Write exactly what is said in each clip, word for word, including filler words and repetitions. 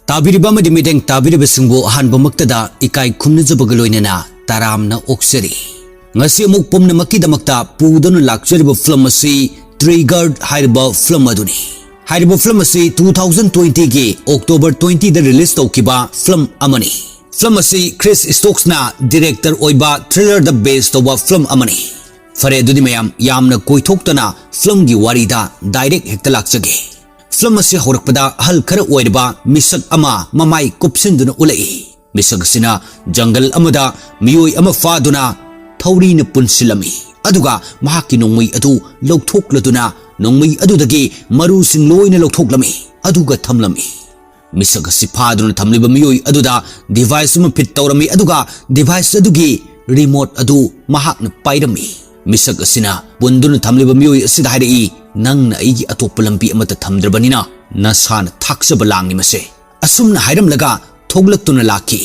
ꯇꯥꯕꯤꯔꯤꯕ ꯑꯃꯗꯤ ꯃꯤꯠꯌꯦꯡ ꯇꯥꯕꯤꯔꯤꯕꯁꯤꯡꯕꯨ ꯑꯍꯥꯟꯕꯃꯛꯇꯗ ꯏꯀꯥꯏ ꯈꯨꯝꯅꯖꯕꯒ ꯂꯣꯏꯅꯅ ꯇꯔꯥꯝꯅ ꯑꯣꯛꯆꯔꯤ꯫ ꯉꯁꯤ ꯑꯃꯨꯛ ꯄꯨꯝꯅꯃꯛꯀꯤꯗꯃꯛꯇ ꯄꯨꯗꯨꯅ ꯂꯥꯛꯆꯔꯤꯕ ꯐꯤꯂꯝ ꯑꯁꯤ ꯇ꯭ꯔꯤꯒꯔ ꯍꯥꯏꯔꯤꯕ ꯐꯤꯂꯝ ꯑꯗꯨꯅꯤ꯫ ꯍꯥꯏꯔꯤꯕ ꯐꯤꯂꯝ ꯑꯁꯤ two thousand twenty ꯒꯤ October twenty ꯗ release ꯇꯧꯈꯤꯕ ꯐꯤꯂꯝ ꯑꯃꯅꯤ꯫ ꯐꯤꯂꯝ ꯑꯁꯤ ꯈ꯭ꯔꯤꯁ ꯁ꯭ꯇꯣꯛꯁꯅ director ꯑꯣꯏꯕ thriller ꯗ base ꯇꯧꯕ ꯐꯤꯂꯝ ꯑꯃꯅꯤ꯫ ꯐꯔꯦ, ꯑꯗꯨꯗꯤ ꯃꯌꯥꯝ ꯌꯥꯝꯅ ꯀꯣꯏꯊꯣꯛꯇꯅ ꯐꯤꯂꯝꯒꯤ ꯋꯥꯔꯤꯗ direct ꯍꯦꯛꯇ ꯂꯥꯛꯆꯒꯦ꯫ ꯐꯤꯂꯝ ꯑꯁꯤ ꯍꯧꯔꯛꯄꯗ ꯑꯍꯜ ꯈꯔ ꯑꯣꯏꯔꯕ ꯃꯤꯁꯛ ꯑꯃ ꯃꯃꯥꯏ ꯀꯨꯞꯁꯤꯟꯗꯨꯅ ꯎꯠꯂꯛꯏ꯫ ꯃꯤꯁꯛ ꯑꯁꯤꯅ ꯖꯪꯒꯜ ꯑꯃꯗ ꯃꯤꯑꯣꯏ ꯑꯃ ꯐꯥꯗꯨꯅ ꯊꯧꯔꯤꯅ ꯄꯨꯟꯁꯤꯜꯂꯝꯃꯤ, ꯑꯗꯨꯒ ꯃꯍꯥꯛꯀꯤ ꯅꯣꯡꯃꯩ ꯑꯗꯨ ꯂꯧꯊꯣꯛꯂꯗꯨꯅ ꯅꯣꯡꯃꯩ ꯑꯗꯨꯗꯒꯤ ꯃꯔꯨꯁꯤꯡ ꯂꯣꯏꯅ ꯂꯧꯊꯣꯛꯂꯝꯃꯤ, ꯑꯗꯨꯒ ꯊꯝꯂꯝꯃꯤ꯫ ꯃꯤꯁꯛ ꯑꯁꯤ ꯐꯥꯗꯨꯅ ꯊꯝꯂꯤꯕ ꯃꯤꯑꯣꯏ ꯑꯗꯨꯗ device ꯑꯃ fit ꯇꯧꯔꯝꯃꯤ, ꯑꯗꯨꯒ device ꯑꯗꯨꯒꯤ remote ꯑꯗꯨ ꯃꯍꯥꯛꯅ ꯄꯥꯏꯔꯝꯃꯤ꯫ ꯃꯤꯁꯛ ꯑꯁꯤꯅ ꯄꯨꯟꯗꯨꯅ ꯊꯝꯂꯤꯕ ꯃꯤꯑꯣꯏ ꯑꯁꯤꯗ ꯍꯥꯏꯔꯛꯏ, "ꯅꯪꯅ ꯑꯩꯒꯤ ꯑꯇꯣꯞꯄ ꯂꯝꯕꯤ ꯑꯃꯠꯇ ꯊꯝꯗ꯭ꯔꯕꯅꯤꯅ ꯅꯁꯥꯅ ꯊꯥꯛꯆꯕ ꯂꯥꯡꯅꯤ ꯃꯁꯦ꯫" ꯑꯁꯨꯝꯅ ꯍꯥꯏꯔꯝꯂꯒ ꯊꯣꯛꯂꯛꯇꯨꯅ ꯂꯥꯛꯈꯤ꯫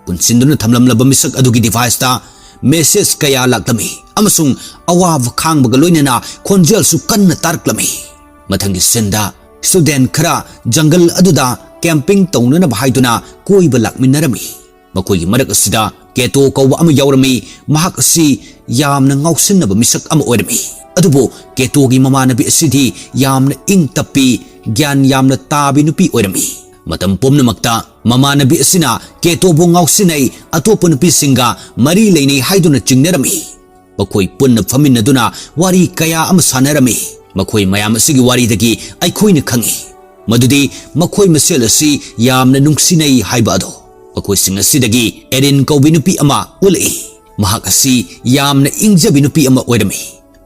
ꯄꯨꯟꯁꯤꯟꯗꯨꯅ ꯊꯝꯂꯝꯂꯕ ꯃꯤꯁꯛ ꯑꯗꯨꯒꯤ device ꯇ message ꯀꯌꯥ ꯂꯥꯛꯂꯝꯃꯤ, ꯑꯃꯁꯨꯡ ꯑꯋꯥꯕ ꯈꯥꯡꯕꯒ ꯂꯣꯏꯅꯅ ꯈꯣꯟꯖꯦꯜꯁꯨ ꯀꯟꯅ ꯇꯥꯔꯛꯂꯝꯃꯤ꯫ ꯃꯊꯪꯒꯤ scene ꯗ student ꯈꯔ ꯖꯪꯒꯜ ꯑꯗꯨꯗ camping ꯇꯧꯅꯅꯕ ꯍꯥꯏꯗꯨꯅ ꯀꯣꯏꯕ ꯂꯥꯛꯃꯤꯟꯅꯔꯝꯃꯤ꯫ ꯃꯈꯣꯏꯒꯤ ꯃꯔꯛ ꯑꯁꯤꯗ ꯀꯦꯇꯣ ꯀꯧꯕ ꯑꯃ ꯌꯥꯎꯔꯝꯃꯤ꯫ ꯃꯍꯥꯛ ꯑꯁꯤ ꯌꯥꯝꯅ ꯉꯥꯎꯁꯤꯟꯅꯕ ꯃꯤꯁꯛ ꯑꯃ ꯑꯣꯏꯔꯝꯃꯤ꯫ ꯑꯗꯨꯕꯨ ꯀꯦꯇꯣꯒꯤ ꯃꯃꯥꯟꯅꯕꯤ ꯑꯁꯤꯗꯤ ꯌꯥꯝꯅ ꯏꯪ ꯇꯞꯄꯤ, ꯒ꯭ꯌꯥꯟ ꯌꯥꯝꯅ ꯇꯥꯕꯤ ꯅꯨꯄꯤ ꯑꯣꯏꯔꯝꯃꯤ꯫ ꯃꯇꯝ ꯄꯨꯝꯅꯃꯛꯇ ꯃꯃꯥꯟꯅꯕꯤ ꯑꯁꯤꯅ ꯀꯦꯇꯣꯕꯨ ꯉꯥꯎꯁꯤꯟꯅꯩ, ꯑꯇꯣꯞꯄ ꯅꯨꯄꯤꯁꯤꯡꯒ ꯃꯔꯤ ꯂꯩꯅꯩ ꯍꯥꯏꯗꯨꯅ ꯆꯤꯡꯅꯔꯝꯃꯤ꯫ ꯃꯈꯣꯏ ꯄꯨꯟꯅ ꯐꯝꯃꯤꯟꯅꯗꯨꯅ ꯋꯥꯔꯤ ꯀꯌꯥ ꯑꯃ ꯁꯥꯟꯅꯔꯝꯃꯤ꯫ ꯃꯈꯣꯏ ꯃꯌꯥꯝ ꯑꯁꯤꯒꯤ ꯋꯥꯔꯤꯗꯒꯤ ꯑꯩꯈꯣꯏꯅ ꯈꯪꯏ ꯃꯗꯨꯗꯤ ꯃꯈꯣꯏ ꯃꯁꯦꯜ ꯑꯁꯤ ꯌꯥꯝꯅ ꯅꯨꯡꯁꯤꯅꯩ ꯍꯥꯏꯕ ꯑꯗꯣ꯫ ꯃꯈꯣꯏꯁꯤꯡ ꯑꯁꯤꯗꯒꯤ ꯑꯦꯔꯤꯟ ꯀꯧꯕꯤ ꯅꯨꯄꯤ ꯑꯃ ꯎꯠꯂꯛꯏ꯫ ꯃꯍꯥꯛ ꯑꯁꯤ ꯌꯥꯝꯅ ꯏꯪꯖꯕꯤ ꯅꯨꯄꯤ ꯑꯃ ꯑꯣꯏꯔꯝꯃꯤ꯫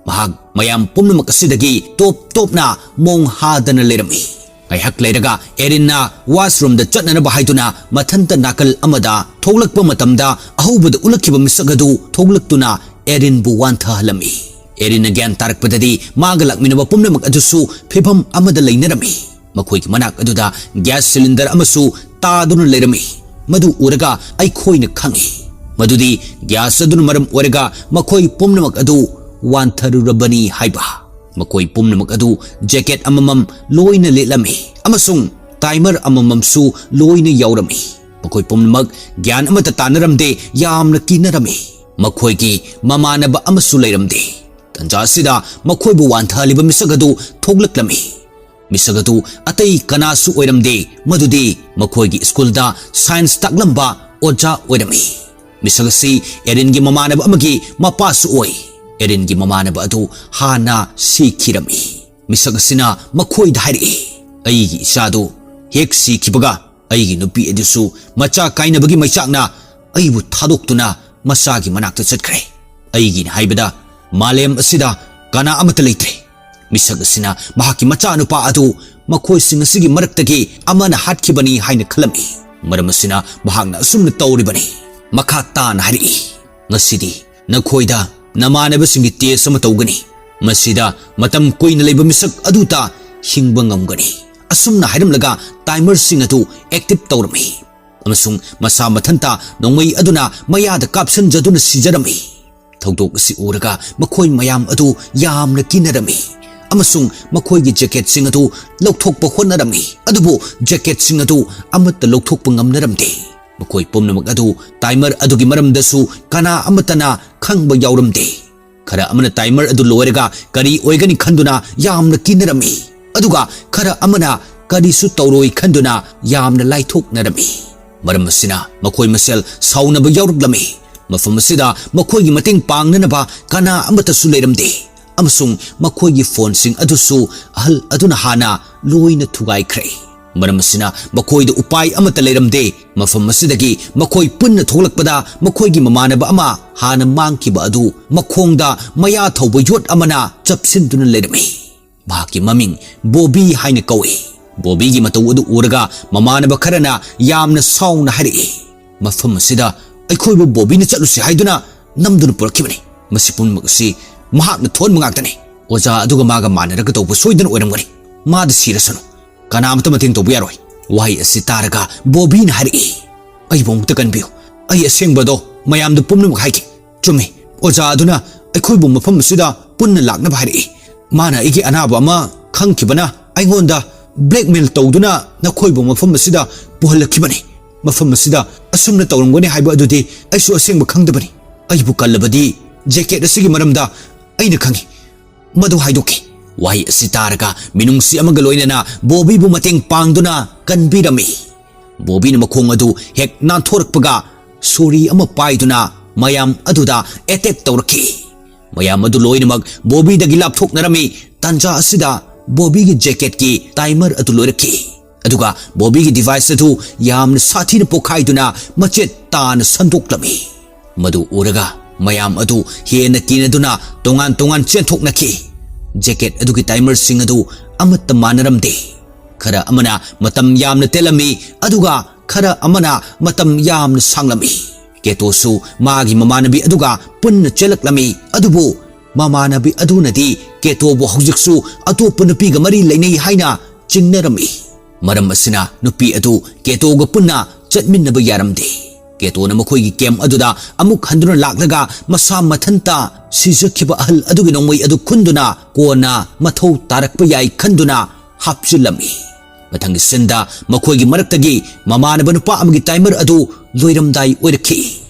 ꯃꯍꯥꯛ ꯃꯌꯥꯝ ꯄꯨꯝꯅꯃꯛ ꯑꯁꯤꯗꯒꯤ ꯇꯣꯞ ꯇꯣꯞꯅ ꯃꯣꯡ ꯍꯥꯗꯅ ꯂꯩꯔꯝꯃꯤ꯫ ꯉꯥꯏꯍꯥꯛ ꯂꯩꯔꯒ ꯑꯦꯔꯤꯟꯅ washroom ꯗ ꯆꯠꯅꯅꯕ ꯍꯥꯏꯗꯨꯅ ꯃꯊꯟꯇ ꯅꯥꯀꯜ ꯑꯃꯗ ꯊꯣꯛꯂꯛꯄ ꯃꯇꯝꯗ, ꯑꯍꯧꯕꯗ ꯎꯠꯂꯛꯈꯤꯕ ꯃꯤꯁꯛ ꯑꯗꯨ ꯊꯣꯛꯂꯛꯇꯨꯅ ꯑꯦꯔꯤꯟꯕꯨ ꯋꯥꯟꯊꯍꯜꯂꯝꯃꯤ꯫ ꯑꯦꯔꯤꯟꯅ ꯒ꯭ꯌꯥꯟ ꯇꯥꯔꯛꯄꯗꯗꯤ ꯃꯥꯒ ꯂꯥꯛꯃꯤꯟꯅꯕ ꯄꯨꯝꯅꯃꯛ ꯑꯗꯨꯁꯨ ꯐꯤꯚꯝ ꯑꯃꯗ ꯂꯩꯅꯔꯝꯃꯤ꯫ ꯃꯈꯣꯏꯒꯤ ꯃꯅꯥꯛ ꯑꯗꯨꯗ gas cylinder ꯑꯃꯁꯨ ꯇꯥꯗꯨꯅ ꯂꯩꯔꯝꯃꯤ꯫ ꯃꯗꯨ ꯎꯔꯒ ꯑꯩꯈꯣꯏꯅ ꯈꯪꯏ ꯃꯗꯨꯗꯤ gas ꯑꯗꯨꯅ ꯃꯔꯝ ꯑꯣꯏꯔꯒ ꯃꯈꯣꯏ ꯄꯨꯝꯅꯃꯛ ꯑꯗꯨ ꯋꯥꯟꯊꯔꯨꯔꯕꯅꯤ ꯍꯥꯏꯕ꯫ ꯃꯈꯣꯏ ꯄꯨꯝꯅꯃꯛ ꯑꯗꯨ jacket ꯑꯃꯃꯝ ꯂꯣꯏꯅ ꯂꯤꯠꯂꯝꯃꯤ ꯑꯃꯁꯨꯡ ꯇꯥꯏꯃꯔ ꯑꯃꯃꯝꯁꯨ ꯂꯣꯏꯅ ꯌꯥꯎꯔꯝꯃꯤ꯫ ꯃꯈꯣꯏ ꯄꯨꯝꯅꯃꯛ ꯒ꯭ꯌꯥꯟ ꯑꯃꯠꯇ ꯇꯥꯅꯔꯝꯗꯦ, ꯌꯥꯝꯅ ꯀꯤꯅꯔꯝꯃꯤ꯫ ꯃꯈꯣꯏꯒꯤ ꯃꯃꯥꯟꯅꯕ ꯑꯃꯁꯨ ꯂꯩꯔꯝꯗꯦ꯫ ꯇꯟꯖꯥ ꯑꯁꯤꯗ ꯃꯈꯣꯏꯕꯨ ꯋꯥꯟꯊꯍꯜꯂꯤꯕ ꯃꯤꯁꯛ ꯑꯗꯨ ꯊꯣꯛꯂꯛꯂꯝꯃꯤ꯫ ꯃꯤꯁꯛ ꯑꯗꯨ ꯑꯇꯩ ꯀꯅꯥꯁꯨ ꯑꯣꯏꯔꯝꯗꯦ, ꯃꯗꯨꯗꯤ ꯃꯈꯣꯏꯒꯤ ꯁ꯭ꯀꯨꯜꯗ ꯁꯥꯏꯟꯁ ꯇꯥꯛꯂꯝꯕ ꯑꯣꯖꯥ ꯑꯣꯏꯔꯝꯃꯤ꯫ ꯃꯤꯁꯛ ꯑꯁꯤ ꯑꯦꯔꯤꯟꯒꯤ ꯃꯃꯥꯟꯅꯕ ꯑꯃꯒꯤ ꯃꯄꯥꯁꯨ ꯑꯣꯏ꯫ ꯑꯦꯔꯤꯟꯒꯤ ꯃꯃꯥꯟꯅꯕ ꯑꯗꯨ ꯍꯥꯟꯅ ꯁꯤꯈꯤꯔꯝꯃꯤ꯫ ꯃꯤꯁꯛ ꯑꯁꯤꯅ ꯃꯈꯣꯏꯗ ꯍꯥꯏꯔꯛꯏ, "ꯑꯩꯒꯤ ꯏꯆꯥꯗꯨ ꯍꯦꯛ ꯁꯤꯈꯤꯕꯒ, ꯑꯩꯒꯤ ꯅꯨꯄꯤ ꯑꯗꯨꯁꯨ ꯃꯆꯥ ꯀꯥꯏꯅꯕꯒꯤ ꯃꯩꯆꯥꯛꯅ ꯑꯩꯕꯨ ꯊꯥꯗꯣꯛꯇꯨꯅ ꯃꯆꯥꯒꯤ ꯃꯅꯥꯛꯇ ꯆꯠꯈ꯭ꯔꯦ꯫ ꯑꯩꯒꯤꯅꯤ ꯍꯥꯏꯕꯗ ꯃꯥꯂꯦꯝ ꯑꯁꯤꯗ ꯀꯅꯥ ꯑꯃꯠꯇ ꯂꯩꯇ꯭ꯔꯦ꯫" ꯃꯤꯁꯛ ꯑꯁꯤꯅ ꯃꯍꯥꯛꯀꯤ ꯃꯆꯥꯅꯨꯄꯥ ꯑꯗꯨ ꯃꯈꯣꯏꯁꯤꯡ ꯑꯁꯤꯒꯤ ꯃꯔꯛꯇꯒꯤ ꯑꯃꯅ ꯍꯥꯠꯈꯤꯕꯅꯤ ꯍꯥꯏꯅ ꯈꯜꯂꯝꯃꯤ꯫ ꯃꯔꯝ ꯑꯁꯤꯅ ꯃꯍꯥꯛꯅ ꯑꯁꯨꯝꯅ ꯇꯧꯔꯤꯕꯅꯤ꯫ ꯃꯈꯥ ꯇꯥꯅ ꯍꯥꯏꯔꯛꯏ, "ꯉꯁꯤꯗꯤ ꯅꯈꯣꯏꯗ ꯅꯃꯥꯟꯅꯕꯁꯤꯡꯒꯤ ꯇꯦꯁ ꯑꯃ ꯇꯧꯒꯅꯤ꯫ ꯃꯁꯤꯗ ꯃꯇꯝ ꯀꯨꯏꯅ ꯂꯩꯕ ꯃꯤꯁꯛ ꯑꯗꯨꯇ ꯍꯤꯡꯕ ꯉꯝꯒꯅꯤ꯫" ꯑꯁꯨꯝꯅ ꯍꯥꯏꯔꯝꯂꯒ ꯇꯥꯏꯃꯔꯁꯤꯡ ꯑꯗꯨ ꯑꯦꯛꯇꯤꯚ ꯇꯧꯔꯝꯃꯤ ꯑꯃꯁꯨꯡ ꯃꯁꯥ ꯃꯊꯟꯇ ꯅꯣꯡꯃꯩ ꯑꯗꯨꯅ ꯃꯌꯥꯗ ꯀꯥꯞꯁꯤꯟꯖꯗꯨꯅ ꯁꯤꯖꯔꯝꯃꯤ꯫ ꯊꯧꯗꯣꯛ ꯑꯁꯤ ꯎꯔꯒ ꯃꯈꯣꯏ ꯃꯌꯥꯝ ꯑꯗꯨ ꯌꯥꯝꯅ ꯀꯤꯅꯔꯝꯃꯤ ꯑꯃꯁꯨꯡ ꯃꯈꯣꯏꯒꯤ ꯖꯦꯀꯦꯠꯁꯤꯡ ꯑꯗꯨ ꯂꯧꯊꯣꯛꯄ ꯍꯣꯠꯅꯔꯝꯃꯤ, ꯑꯗꯨꯕꯨ ꯖꯦꯀꯦꯠꯁꯤꯡ ꯑꯗꯨ ꯑꯃꯠꯇ ꯂꯧꯊꯣꯛꯄ ꯉꯝꯅꯔꯝꯗꯦ꯫ ꯃꯈꯣꯏ ꯄꯨꯝꯅꯃꯛ ꯑꯗꯨ ꯇꯥꯏꯃꯔ ꯑꯗꯨꯒꯤ ꯃꯔꯝꯗꯁꯨ ꯀꯅꯥ ꯑꯃꯠꯇꯅ ꯈꯪꯕ ꯌꯥꯎꯔꯝꯗꯦ꯫ ꯈꯔ ꯑꯃꯅ ꯇꯥꯏꯃꯔ ꯑꯗꯨ ꯂꯣꯏꯔꯒ ꯀꯔꯤ ꯑꯣꯏꯒꯅꯤ ꯈꯟꯗꯨꯅ ꯌꯥꯝꯅ ꯀꯤꯅꯔꯝꯃꯤ, ꯑꯗꯨꯒ ꯈꯔ ꯑꯃꯅ ꯀꯔꯤꯁꯨ ꯇꯧꯔꯣꯏ ꯈꯟꯗꯨꯅ ꯌꯥꯝꯅ ꯂꯥꯏꯊꯣꯛꯅꯔꯝꯃꯤ꯫ ꯃꯔꯝ ꯑꯁꯤꯅ ꯃꯈꯣꯏ ꯃꯁꯦꯜ ꯁꯥꯎꯅꯕ ꯌꯥꯎꯔꯛꯂꯝꯃꯤ꯫ ꯃꯐꯝ ꯑꯁꯤꯗ ꯃꯈꯣꯏꯒꯤ ꯃꯇꯦꯡ ꯄꯥꯡꯅꯅꯕ ꯀꯅꯥ ꯑꯃꯠꯇꯁꯨ ꯂꯩꯔꯝꯗꯦ, ꯑꯃꯁꯨꯡ ꯃꯈꯣꯏꯒꯤ ꯐꯣꯟꯁꯤꯡ ꯑꯗꯨꯁꯨ ꯑꯍꯜ ꯑꯗꯨꯅ ꯍꯥꯟꯅ ꯂꯣꯏꯅ ꯊꯨꯒꯥꯏꯈ꯭ꯔꯦ꯫ ꯃꯔꯝ ꯑꯁꯤꯅ ꯃꯈꯣꯏꯗ ꯎꯄꯥꯏ ꯑꯃꯠꯇ ꯂꯩꯔꯝꯗꯦ꯫ ꯃꯐꯝ ꯑꯁꯤꯗꯒꯤ ꯃꯈꯣꯏ ꯄꯨꯟꯅ ꯊꯣꯛꯂꯛꯄꯗ ꯃꯈꯣꯏꯒꯤ ꯃꯃꯥꯟꯅꯕ ꯑꯃ ꯍꯥꯟꯅ ꯃꯥꯡꯈꯤꯕ ꯑꯗꯨ ꯃꯈꯣꯡꯗ ꯃꯌꯥ ꯊꯧꯕ ꯌꯣꯠ ꯑꯃꯅ ꯆꯞꯁꯤꯟꯗꯨꯅ ꯂꯩꯔꯝꯃꯤ꯫ ꯃꯍꯥꯛꯀꯤ ꯃꯃꯤꯡ ꯕꯣꯕꯤ ꯍꯥꯏꯅ ꯀꯧꯏ꯫ ꯕꯣꯕꯤꯒꯤ ꯃꯇꯧ ꯑꯗꯨ ꯎꯔꯒ ꯃꯃꯥꯟꯅꯕ ꯈꯔꯅ ꯌꯥꯝꯅ ꯁꯥꯎꯅ ꯍꯥꯏꯔꯛꯏ, "ꯃꯐꯝ ꯑꯁꯤꯗ ꯑꯩꯈꯣꯏꯕꯨ ꯕꯣꯕꯤꯅ ꯆꯠꯂꯨꯁꯤ ꯍꯥꯏꯗꯨꯅ ꯅꯝꯗꯨꯅ ꯄꯨꯔꯛꯈꯤꯕꯅꯤ꯫ ꯃꯁꯤ ꯄꯨꯝꯅꯃꯛ ꯑꯁꯤ ꯃꯍꯥꯛꯅ ꯊꯣꯛꯍꯟꯕ ꯉꯥꯛꯇꯅꯤ꯫ ꯑꯣꯖꯥ ꯑꯗꯨꯒ ꯃꯥꯒ ꯃꯥꯟꯅꯔꯒ ꯇꯧꯕ ꯁꯣꯏꯗꯅ ꯑꯣꯏꯔꯝꯒꯅꯤ꯫ ꯃꯥꯗ ꯁꯤꯔꯁꯅꯨ꯫ ꯀꯅꯥꯃꯠꯇ ꯃꯇꯦꯡ ꯇꯧꯕ ꯌꯥꯔꯣꯏ꯫" ꯋꯥꯍꯩ ꯑꯁꯤ ꯇꯥꯔꯒ ꯕꯣꯕꯤꯅ ꯍꯥꯏꯔꯛꯏ, "ꯑꯩꯕꯨ ꯑꯃꯨꯛꯇ ꯀꯟꯕꯤꯌꯨ꯫ ꯑꯩ ꯑꯁꯦꯡꯕꯗꯣ ꯃꯌꯥꯝꯗ ꯄꯨꯝꯅꯃꯛ ꯍꯥꯏꯒꯦ꯫ ꯆꯨꯝꯃꯤ, ꯑꯣꯖꯥ ꯑꯗꯨꯅ ꯑꯩꯈꯣꯏꯕꯨ ꯃꯐꯝ ꯑꯁꯤꯗ ꯄꯨꯟꯅ ꯂꯥꯛꯅꯕ ꯍꯥꯏꯔꯛꯏ꯫ ꯃꯥꯅ ꯑꯩꯒꯤ ꯑꯅꯥꯕ ꯑꯃ ꯈꯪꯈꯤꯕꯅ ꯑꯩꯉꯣꯟꯗ blackmail ꯇꯧꯗꯨꯅ ꯅꯈꯣꯏꯕꯨ ꯃꯐꯝ ꯑꯁꯤꯗ ꯄꯨꯍꯜꯂꯛꯈꯤꯕꯅꯤ꯫ ꯃꯐꯝ ꯑꯁꯤꯗ ꯑꯁꯨꯝꯅ ꯇꯧꯔꯝꯒꯅꯤ ꯍꯥꯏꯕ ꯑꯗꯨꯗꯤ ꯑꯩꯁꯨ ꯑꯁꯦꯡꯕ ꯈꯪꯗꯕꯅꯤ꯫ ꯑꯩꯕꯨ ꯀꯜꯂꯕꯗꯤ jacket ꯑꯁꯤꯒꯤ ꯃꯔꯝꯗ ꯑꯩꯅ ꯈꯪꯏ꯫ ꯃꯗꯨ ꯍꯥꯏꯗꯣꯛꯈꯤ꯫ ꯋꯥꯍꯩ ꯑꯁꯤ ꯇꯥꯔꯒ ꯃꯤꯅꯨꯡꯁꯤ ꯑꯃꯒ ꯂꯣꯏꯅꯅ ꯕꯣꯕꯤꯕꯨ ꯃꯇꯦꯡ ꯄꯥꯡꯗꯨꯅ ꯀꯟꯕꯤꯔꯝꯃꯤ꯫ ꯕꯣꯕꯤꯅ ꯃꯈꯣꯡ ꯑꯗꯨ ꯍꯦꯛ ꯅꯥꯟꯊꯣꯔꯛꯄꯒ ꯁꯣꯔꯤ ꯑꯃ ꯄꯥꯏꯗꯨꯅ ꯃꯌꯥꯝ ꯑꯗꯨꯗ attack ꯇꯧꯔꯛꯈꯤ꯫ ꯃꯌꯥꯝ ꯑꯗꯨ ꯂꯣꯏꯅꯃꯛ ꯕꯣꯕꯤꯗꯒꯤ ꯂꯥꯞꯊꯣꯛꯅꯔꯝꯃꯤ꯫ ꯇꯥꯟꯖꯥ ꯑꯁꯤꯗ ꯕꯣꯕꯤꯒꯤ jacketꯀꯤ timer ꯑꯗꯨ ꯂꯣꯏꯔꯛꯈꯤ꯫ ꯑꯗꯨꯒ ꯕꯣꯕꯤꯒꯤ device ꯑꯗꯨ ꯌꯥꯝꯅ ꯁꯥꯊꯤꯅ ꯄꯣꯈꯥꯏꯗꯨꯅ ꯃꯆꯦꯠ ꯇꯥꯅ ꯁꯟꯗꯣꯛꯂꯝꯃꯤ꯫ ꯃꯗꯨ ꯎꯔꯒ ꯃꯌꯥꯝ ꯑꯗꯨ ꯍꯦꯟꯅ ꯀꯤꯅꯗꯨꯅ ꯇꯣꯉꯥꯟ ꯇꯣꯉꯥꯟ ꯆꯦꯟꯊꯣꯛꯅꯈꯤ꯫ Jacket ꯑꯗꯨꯒꯤ timerꯁꯤꯡ ꯑꯗꯨ ꯑꯃꯠꯇ ꯃꯥꯟꯅꯔꯝꯗꯦ꯫ ꯈꯔ ꯑꯃꯅ ꯃꯇꯝ ꯌꯥꯝꯅ ꯇꯦꯜꯂꯝꯃꯤ, ꯑꯗꯨꯒ ꯈꯔ ꯑꯃꯅ ꯃꯇꯝ ꯌꯥꯝꯅ ꯁꯥꯡꯂꯝꯃꯤ꯫ ꯀꯦꯇꯣꯁꯨ ꯃꯥꯒꯤ ꯃꯃꯥꯟꯅꯕꯤ ꯑꯗꯨꯒ ꯄꯨꯟꯅ ꯆꯦꯜꯂꯛꯂꯝꯃꯤ, ꯑꯗꯨꯕꯨ ꯃꯃꯥꯟꯅꯕꯤ ꯑꯗꯨꯅꯗꯤ ꯀꯦꯇꯣꯕꯨ ꯍꯧꯖꯤꯛꯁꯨ ꯑꯇꯣꯞꯄ ꯅꯨꯄꯤꯒ ꯃꯔꯤ ꯂꯩꯅꯩ ꯍꯥꯏꯅ ꯆꯤꯡꯅꯔꯝꯃꯤ꯫ ꯃꯔꯝ ꯑꯁꯤꯅ ꯅꯨꯄꯤ ꯑꯗꯨ ꯀꯦꯇꯣꯒ ꯄꯨꯟꯅ ꯆꯠꯃꯤꯟꯅꯕ ꯌꯥꯔꯝꯗꯦ꯫ ꯀꯦꯇꯣꯅ ꯃꯈꯣꯏꯒꯤ camp ꯑꯗꯨꯗ ꯑꯃꯨꯛ ꯍꯟꯗꯨꯅ ꯂꯥꯛꯂꯒ ꯃꯁꯥ ꯃꯊꯟꯇ ꯁꯤꯖꯈꯤꯕ ꯑꯍꯜ ꯑꯗꯨꯒꯤ ꯅꯣꯡꯃꯩ ꯑꯗꯨ ꯈꯨꯟꯗꯨꯅ ꯀꯣꯟꯅ ꯃꯊꯧ ꯇꯥꯔꯛꯄ ꯌꯥꯏ ꯈꯟꯗꯨꯅ ꯍꯥꯞꯆꯤꯜꯂꯝꯃꯤ꯫ ꯃꯊꯪꯒꯤ sceneꯗ ꯃꯈꯣꯏꯒꯤ ꯃꯔꯛꯇꯒꯤ ꯃꯃꯥꯟꯅꯕ ꯅꯨꯄꯥ ꯑꯃꯒꯤ timer ꯑꯗꯨ ꯂꯣꯏꯔꯝꯗꯥꯏ ꯑꯣꯏꯔꯛꯈꯤ꯫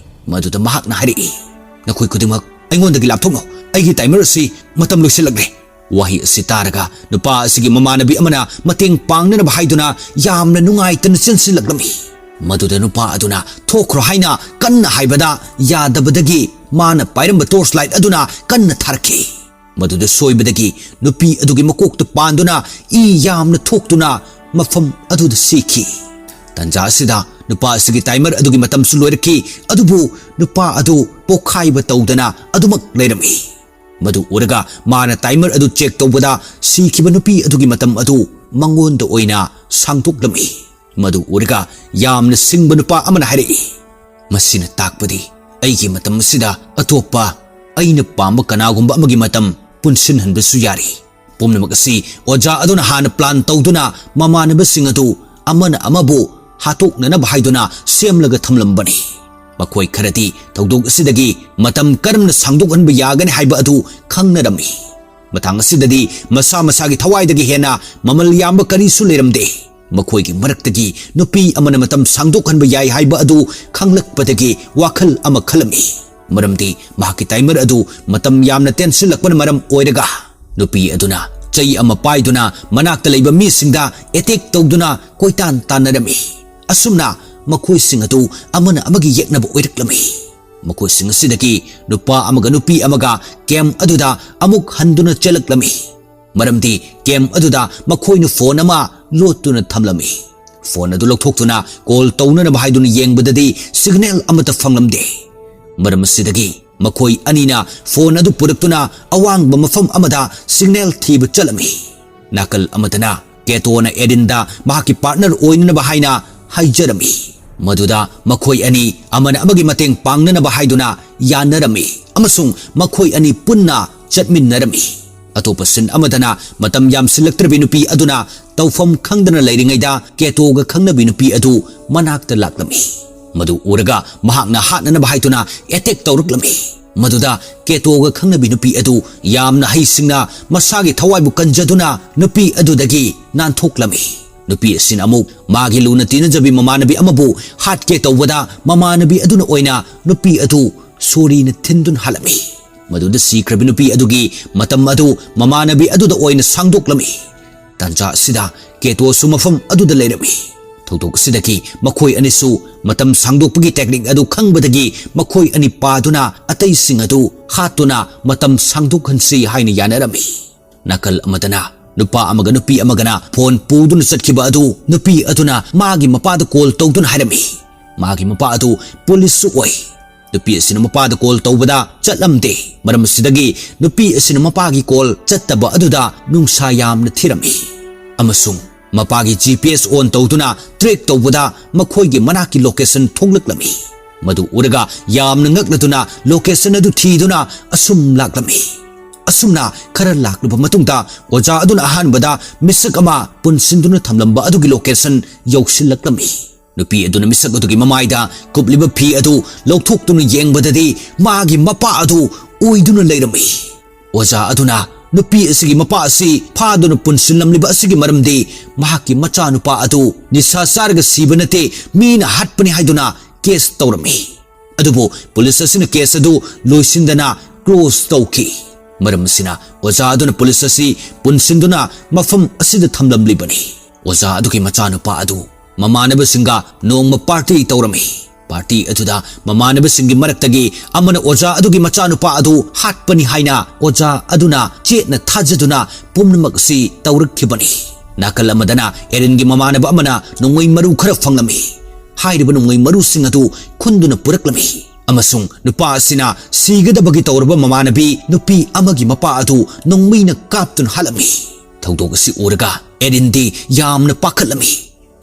ꯃꯗꯨꯗ ꯃꯍꯥꯛꯅ ꯍꯥꯏꯔꯛꯏ, "ꯅꯈꯣꯏ ꯈꯨꯗꯤꯡꯃꯛ ꯑꯩꯉꯣꯟꯗꯒꯤ ꯂꯥꯞꯊꯣꯛꯅꯧ꯫ ꯑꯩꯒꯤ timer ꯑꯁꯤ ꯃꯇꯝ ꯂꯣꯏꯁꯤꯜꯂꯛꯂꯦ꯫" ꯋꯥꯍꯩ ꯑꯁꯤ ꯇꯥꯔꯒ ꯅꯨꯄꯥ ꯑꯁꯤꯒꯤ ꯃꯃꯥꯟꯅꯕꯤ ꯑꯃꯅ ꯃꯇꯦꯡ ꯄꯥꯡꯅꯅꯕ ꯍꯥꯏꯗꯨꯅ ꯌꯥꯝꯅ ꯅꯨꯡꯉꯥꯏꯇꯅ ꯆꯦꯟꯁꯤꯜꯂꯛꯂꯝꯃꯤ꯫ ꯃꯗꯨꯗ ꯅꯨꯄꯥ ꯑꯗꯨꯅ "ꯊꯣꯛꯈ꯭ꯔꯣ" ꯍꯥꯏꯅ ꯀꯟꯅ ꯍꯥꯏꯕꯗ ꯌꯥꯗꯕꯗꯒꯤ ꯃꯥꯅ ꯄꯥꯏꯔꯝꯕ torch light ꯑꯗꯨꯅ ꯀꯟꯅ ꯊꯥꯔꯛꯈꯤ꯫ ꯃꯗꯨꯗ ꯁꯣꯏꯕꯗꯒꯤ ꯅꯨꯄꯤ ꯑꯗꯨꯒꯤ ꯃꯀꯣꯛꯇ ꯄꯥꯟꯗꯨꯅ ꯏ ꯌꯥꯝꯅ ꯊꯣꯛꯇꯨꯅ ꯃꯐꯝ ꯑꯗꯨꯗ ꯁꯤꯈꯤ꯫ ꯇꯥꯟꯖꯥ ꯑꯁꯤꯗ ꯅꯨꯄꯥ ꯑꯁꯤꯒꯤ timer ꯑꯗꯨꯒꯤ ꯃꯇꯝꯁꯨ ꯂꯣꯏꯔꯛꯈꯤ, ꯑꯗꯨꯕꯨ ꯅꯨꯄꯥ ꯑꯗꯨ ꯄꯣꯈꯥꯏꯕ ꯇꯧꯗꯅ ꯑꯗꯨꯃꯛ ꯂꯩꯔꯝꯃꯤ꯫ ꯃꯗꯨ ꯎꯔꯒ ꯃꯥꯅ timer ꯑꯗꯨ check ꯇꯧꯕꯗ ꯁꯤꯈꯤꯕ ꯅꯨꯄꯤ ꯑꯗꯨꯒꯤ ꯃꯇꯝ ꯑꯗꯨ ꯃꯉꯣꯟꯗ ꯑꯣꯏꯅ ꯁꯥꯡꯗꯣꯛꯂꯝꯃꯤ꯫ ꯃꯗꯨ ꯎꯔꯒ ꯌꯥꯝꯅ ꯁꯤꯡꯕ ꯅꯨꯄꯥ ꯑꯃꯅ ꯍꯥꯏꯔꯛꯏ, "ꯃꯁꯤꯅ ꯇꯥꯛꯄꯗꯤ ꯑꯩꯒꯤ ꯃꯇꯝ ꯑꯁꯤꯗ ꯑꯇꯣꯞꯄ ꯑꯩꯅ ꯄꯥꯝꯕ ꯀꯅꯥꯒꯨꯝꯕ ꯑꯃꯒꯤ ꯃꯇꯝ ꯄꯨꯟꯁꯤꯟꯍꯟꯕꯁꯨ ꯌꯥꯔꯤ꯫" ꯄꯨꯝꯅꯃꯛ ꯑꯁꯤ ꯑꯣꯖꯥ ꯑꯗꯨꯅ ꯍꯥꯟꯅ plan ꯇꯧꯗꯨꯅ ꯃꯃꯥꯟꯅꯕꯁꯤꯡ ꯑꯗꯨ ꯑꯃꯅ ꯑꯃꯕꯨ ꯍꯥꯠꯇꯣꯛꯅꯅꯕ ꯍꯥꯏꯗꯨꯅ ꯁꯦꯝꯂꯒ ꯊꯝꯂꯝꯕꯅꯤ꯫ ꯃꯈꯣꯏ ꯈꯔꯗꯤ ꯊꯧꯗꯣꯛ ꯑꯁꯤꯗꯒꯤ ꯃꯇꯝ ꯀꯔꯝꯅ ꯁꯥꯡꯗꯣꯛꯍꯟꯕ ꯌꯥꯒꯅꯤ ꯍꯥꯏꯕ ꯑꯗꯨ ꯈꯪꯅꯔꯝꯃꯤ꯫ ꯃꯇꯥꯡ ꯑꯁꯤꯗꯗꯤ ꯃꯁꯥ ꯃꯁꯥꯒꯤ ꯊꯋꯥꯏꯗꯒꯤ ꯍꯦꯟꯅ ꯃꯃꯜ ꯌꯥꯝꯕ ꯀꯔꯤꯁꯨ ꯂꯩꯔꯝꯗꯦ꯫ ꯃꯈꯣꯏꯒꯤ ꯃꯔꯛꯇꯒꯤ ꯅꯨꯄꯤ ꯑꯃꯅ ꯃꯇꯝ ꯁꯥꯡꯗꯣꯛꯍꯟꯕ ꯌꯥꯏ ꯍꯥꯏꯕ ꯑꯗꯨ ꯈꯪꯂꯛꯄꯗꯒꯤ ꯋꯥꯈꯜ ꯑꯃ ꯈꯜꯂꯝꯃꯤ꯫ ꯃꯔꯝꯗꯤ ꯃꯍꯥꯛꯀꯤ timer ꯑꯗꯨ ꯃꯇꯝ ꯌꯥꯝꯅ ꯇꯦꯟꯁꯤꯜꯂꯛꯄꯅ ꯃꯔꯝ ꯑꯣꯏꯔꯒ ꯅꯨꯄꯤ ꯑꯗꯨꯅ ꯆꯩ ꯑꯃ ꯄꯥꯏꯗꯨꯅ ꯃꯅꯥꯛꯇ ꯂꯩꯕ ꯃꯤꯁꯤꯡꯗ attack ꯇꯧꯗꯨꯅ ꯀꯣꯏꯇꯥꯟ ꯇꯥꯟꯅꯔꯝꯃꯤ꯫ ꯑꯁꯨꯝꯅ ꯃꯈꯣꯏꯁꯤꯡ ꯑꯗꯨ ꯑꯃꯅ ꯑꯃꯒꯤ ꯌꯦꯛꯅꯕ ꯑꯣꯏꯔꯛꯂꯝꯃꯤ꯫ ꯃꯈꯣꯏꯁꯤꯡ ꯑꯁꯤꯗꯒꯤ ꯅꯨꯄꯥ ꯑꯃꯒ ꯅꯨꯄꯤ ꯑꯃꯒ camp ꯑꯗꯨꯗ ꯑꯃꯨꯛ ꯍꯟꯗꯨꯅ ꯆꯦꯜꯂꯛꯂꯝꯃꯤ꯫ ꯃꯔꯝꯗꯤ camp ꯑꯗꯨꯗ ꯃꯈꯣꯏꯅ phone ꯑꯃ ꯂꯣꯠꯇꯨꯅ ꯊꯝꯂꯝꯃꯤ꯫ Phone ꯑꯗꯨ ꯂꯧꯊꯣꯛꯇꯨꯅ call ꯇꯧꯅꯅꯕ ꯍꯥꯏꯗꯨꯅ ꯌꯦꯡꯕꯗꯗꯤ signal ꯑꯃꯠꯇ ꯐꯪꯂꯝꯗꯦ꯫ ꯃꯔꯝ ꯑꯁꯤꯗꯒꯤ ꯃꯈꯣꯏ ꯑꯅꯤꯅ phone ꯑꯗꯨ ꯄꯨꯔꯛꯇꯨꯅ ꯑꯋꯥꯡꯕ ꯃꯐꯝ ꯑꯃꯗ signal ꯊꯤꯕ ꯆꯠꯂꯝꯃꯤ꯫ ꯅꯥꯀꯜ ꯑꯃꯗꯅ ꯀꯦꯇꯣꯅ ꯑꯦꯔꯤꯟꯗ ꯃꯍꯥꯛꯀꯤ partner ꯑꯣꯏꯅꯅꯕ ꯍꯥꯏꯅ ꯍꯥꯏꯖꯔꯝꯃꯤ꯫ ꯃꯗꯨꯗ ꯃꯈꯣꯏ ꯑꯅꯤ ꯑꯃꯅ ꯑꯃꯒꯤ ꯃꯇꯦꯡ ꯄꯥꯡꯅꯅꯕ ꯍꯥꯏꯗꯨꯅ ꯌꯥꯅꯔꯝꯃꯤ ꯑꯃꯁꯨꯡ ꯃꯈꯣꯏ ꯑꯅꯤ ꯄꯨꯟꯅ ꯆꯠꯃꯤꯟꯅꯔꯝꯃꯤ꯫ ꯑꯇꯣꯞꯄ scene ꯑꯃꯗꯅ ꯃꯇꯝ ꯌꯥꯝꯁꯤꯜꯂꯛꯇ꯭ꯔꯕꯤ ꯅꯨꯄꯤ ꯑꯗꯨꯅ ꯇꯧꯐꯝ ꯈꯪꯗꯅ ꯂꯩꯔꯤꯉꯩꯗ ꯀꯦꯇꯣꯒ ꯈꯪꯅꯕꯤ ꯅꯨꯄꯤ ꯑꯗꯨ ꯃꯅꯥꯛꯇ ꯂꯥꯛꯂꯝꯃꯤ꯫ ꯃꯗꯨ ꯎꯔꯒ ꯃꯍꯥꯛꯅ ꯍꯥꯠꯅꯅꯕ ꯍꯥꯏꯗꯨꯅ attack ꯇꯧꯔꯛꯂꯝꯃꯤ꯫ ꯃꯗꯨꯗ ꯀꯦꯇꯣꯒ ꯈꯪꯅꯕꯤ ꯅꯨꯄꯤ ꯑꯗꯨ ꯌꯥꯝꯅ ꯍꯩꯁꯤꯡꯅ ꯃꯁꯥꯒꯤ ꯊꯋꯥꯏꯕꯨ ꯀꯟꯖꯗꯨꯅ ꯅꯨꯄꯤ ꯑꯗꯨꯗꯒꯤ ꯅꯥꯟꯊꯣꯛꯂꯝꯃꯤ꯫ ꯅꯨꯄꯤ ꯑꯁꯤꯅ ꯑꯃꯨꯛ ꯃꯥꯒꯤ ꯂꯨꯅ ꯇꯤꯟꯅꯖꯕꯤ ꯃꯃꯥꯟꯅꯕꯤ ꯑꯃꯕꯨ ꯍꯥꯠꯀꯦ ꯇꯧꯕꯗ ꯃꯃꯥꯟꯅꯕꯤ ꯑꯗꯨꯅ ꯑꯣꯏꯅ ꯅꯨꯄꯤ ꯑꯗꯨ ꯁꯣꯔꯤꯅ ꯊꯤꯟꯗꯨꯅ ꯍꯥꯠꯂꯝꯃꯤ꯫ ꯃꯗꯨꯗ ꯁꯤꯈ꯭ꯔꯕꯤ ꯅꯨꯄꯤ ꯑꯗꯨꯒꯤ ꯃꯇꯝ ꯑꯗꯨ ꯃꯃꯥꯟꯅꯕꯤ ꯑꯗꯨꯗ ꯑꯣꯏꯅ ꯁꯥꯡꯗꯣꯛꯂꯝꯃꯤ꯫ ꯇꯥꯟꯖꯥ ꯑꯁꯤꯗ ꯀꯦꯇꯣꯁꯨ ꯃꯐꯝ ꯑꯗꯨꯗ ꯂꯩꯔꯝꯃꯤ꯫ ꯊꯧꯗꯣꯛ ꯑꯁꯤꯗꯒꯤ ꯃꯈꯣꯏ ꯑꯅꯤꯁꯨ ꯃꯇꯝ ꯁꯥꯡꯗꯣꯛꯄꯒꯤ technique ꯑꯗꯨ ꯈꯪꯕꯗꯒꯤ ꯃꯈꯣꯏ ꯑꯅꯤ ꯄꯥꯗꯨꯅ ꯑꯇꯩꯁꯤꯡ ꯑꯗꯨ ꯍꯥꯠꯇꯨꯅ ꯃꯇꯝ ꯁꯥꯡꯗꯣꯛꯍꯟꯁꯤ ꯍꯥꯏꯅ ꯌꯥꯅꯔꯝꯃꯤ꯫ ꯅꯥꯀꯜ ꯑꯃꯗꯅ ꯅꯨꯄꯥ ꯑꯃꯒ ꯅꯨꯄꯤ ꯑꯃꯒꯅ phone ꯄꯨꯗꯨꯅ ꯆꯠꯈꯤꯕ ꯑꯗꯨ ꯅꯨꯄꯤ ꯑꯗꯨꯅ ꯃꯥꯒꯤ ꯃꯄꯥꯗ call ꯇꯧꯗꯨꯅ ꯍꯥꯏꯔꯝꯃꯤ꯫ ꯃꯥꯒꯤ ꯃꯄꯥ ꯑꯗꯨ policeꯁꯨ ꯑꯣꯏ꯫ ꯅꯨꯄꯤ ꯑꯁꯤꯅ ꯃꯄꯥꯗ call ꯇꯧꯕꯗ ꯆꯠꯂꯝꯗꯦ꯫ ꯃꯔꯝ ꯑꯁꯤꯗꯒꯤ ꯅꯨꯄꯤ ꯑꯁꯤꯅ ꯃꯄꯥꯒꯤ call ꯆꯠꯇꯕ ꯑꯗꯨꯗ ꯅꯨꯡꯁꯥ ꯌꯥꯝꯅ ꯊꯤꯔꯝꯃꯤ ꯑꯃꯁꯨꯡ ꯃꯄꯥꯒꯤ G P S on ꯇꯧꯗꯨꯅ track ꯇꯧꯕꯗ ꯃꯈꯣꯏꯒꯤ ꯃꯅꯥꯛꯀꯤ location ꯊꯣꯛꯂꯛꯂꯝꯃꯤ꯫ ꯃꯗꯨ ꯎꯔꯒ ꯌꯥꯝꯅ ꯉꯛꯂꯗꯨꯅ location ꯑꯗꯨ ꯊꯤꯗꯨꯅ ꯑꯁꯨꯝ ꯂꯥꯛꯂꯝꯃꯤ꯫ ꯑꯁꯨꯝꯅ ꯈꯔ ꯂꯥꯛꯂꯕ ꯃꯇꯨꯡꯗ ꯑꯣꯖꯥ ꯑꯗꯨꯅ ꯑꯍꯥꯟꯕꯗ ꯃꯤꯁꯛ ꯑꯃ ꯄꯨꯟꯁꯤꯟꯗꯨꯅ ꯊꯝꯂꯝꯕ ꯑꯗꯨꯒꯤ location ꯌꯧꯁꯤꯜꯂꯛꯂꯝꯃꯤ꯫ ꯅꯨꯄꯤ ꯑꯗꯨꯅ ꯃꯤꯁꯛ ꯑꯗꯨꯒꯤ ꯃꯃꯥꯏꯗ ꯀꯨꯞꯂꯤꯕ ꯐꯤ ꯑꯗꯨ ꯂꯧꯊꯣꯛꯇꯨꯅ ꯌꯦꯡꯕꯗꯗꯤ ꯃꯥꯒꯤ ꯃꯄꯥ ꯑꯗꯨ ꯎꯏꯗꯨꯅ ꯂꯩꯔꯝꯃꯤ꯫ ꯑꯣꯖꯥ ꯑꯗꯨꯅ ꯅꯨꯄꯤ ꯑꯁꯤꯒꯤ ꯃꯄꯥ ꯑꯁꯤ ꯐꯥꯗꯨꯅ ꯄꯨꯟꯁꯤꯜꯂꯝꯂꯤꯕ ꯑꯁꯤꯒꯤ ꯃꯔꯝꯗꯤ ꯃꯍꯥꯛꯀꯤ ꯃꯆꯥꯅꯨꯄꯥ ꯑꯗꯨ ꯅꯤꯁꯥ ꯆꯥꯔꯒ ꯁꯤꯕ ꯅꯠꯇꯦ, ꯃꯤꯅ ꯍꯥꯠꯄꯅꯤ ꯍꯥꯏꯗꯨꯅ ꯀꯦꯁ ꯇꯧꯔꯝꯃꯤ꯫ ꯑꯗꯨꯕꯨ ꯄꯨꯂꯤꯁ ꯑꯁꯤꯅ ꯀꯦꯁ ꯑꯗꯨ ꯂꯣꯏꯁꯤꯟꯗꯅ ꯀ꯭ꯂꯣꯖ ꯇꯧꯈꯤ꯫ ꯃꯔꯝ ꯑꯁꯤꯅ ꯑꯣꯖꯥ ꯑꯗꯨꯅ ꯄꯨꯂꯤꯁ ꯑꯁꯤ ꯄꯨꯟꯁꯤꯟꯗꯨꯅ ꯃꯐꯝ ꯑꯁꯤꯗ ꯊꯝꯂꯝꯂꯤꯕꯅꯤ꯫ ꯑꯣꯖꯥ ꯑꯗꯨꯒꯤ ꯃꯆꯥꯅꯨꯄꯥ ꯑꯗꯨ ꯃꯃꯥꯟꯅꯕꯁꯤꯡꯒ ꯅꯣꯡꯃ ꯄꯥꯔꯇꯤ ꯇꯧꯔꯝꯃꯤ꯫ ꯄꯥꯔꯇꯤ ꯑꯗꯨꯗ ꯃꯃꯥꯟꯅꯕꯁꯤꯡꯒꯤ ꯃꯔꯛꯇꯒꯤ ꯑꯃꯅ ꯑꯣꯖꯥ ꯑꯗꯨꯒꯤ ꯃꯆꯥꯅꯨꯄꯥ ꯑꯗꯨ ꯍꯥꯠꯄꯅꯤ ꯍꯥꯏꯅ ꯑꯣꯖꯥ ꯑꯗꯨꯅ ꯆꯦꯠꯅ ꯊꯥꯖꯗꯨꯅ ꯄꯨꯝꯅꯃꯛ ꯑꯁꯤ ꯇꯧꯔꯛꯈꯤꯕꯅꯤ꯫ ꯅꯥꯀꯜ ꯑꯃꯗꯅ ꯑꯦꯔꯤꯟꯒꯤ ꯃꯃꯥꯟꯅꯕ ꯑꯃꯅ ꯅꯣꯡꯃꯩ ꯃꯔꯨ ꯈꯔ ꯐꯪꯂꯝꯃꯤ꯫ ꯍꯥꯏꯔꯤꯕ ꯅꯣꯡꯃꯩ ꯃꯔꯨꯁꯤꯡ ꯑꯗꯨ ꯈꯨꯟꯗꯨꯅ ꯄꯨꯔꯛꯂꯝꯃꯤ ꯑꯃꯁꯨꯡ ꯅꯨꯄꯥ ꯑꯁꯤꯅ ꯁꯤꯒꯗꯕꯒꯤ ꯇꯧꯔꯕ ꯃꯃꯥꯟꯅꯕꯤ ꯅꯨꯄꯤ ꯑꯃꯒꯤ ꯃꯄꯥ ꯑꯗꯨ ꯅꯣꯡꯃꯩꯅ ꯀꯥꯞꯇꯨꯅ ꯍꯥꯠꯂꯝꯃꯤ꯫ ꯊꯧꯗꯣꯛ ꯑꯁꯤ ꯎꯔꯒ ꯑꯦꯔꯤꯟꯗꯤ ꯌꯥꯝꯅ ꯄꯥꯈꯠꯂꯝꯃꯤ꯫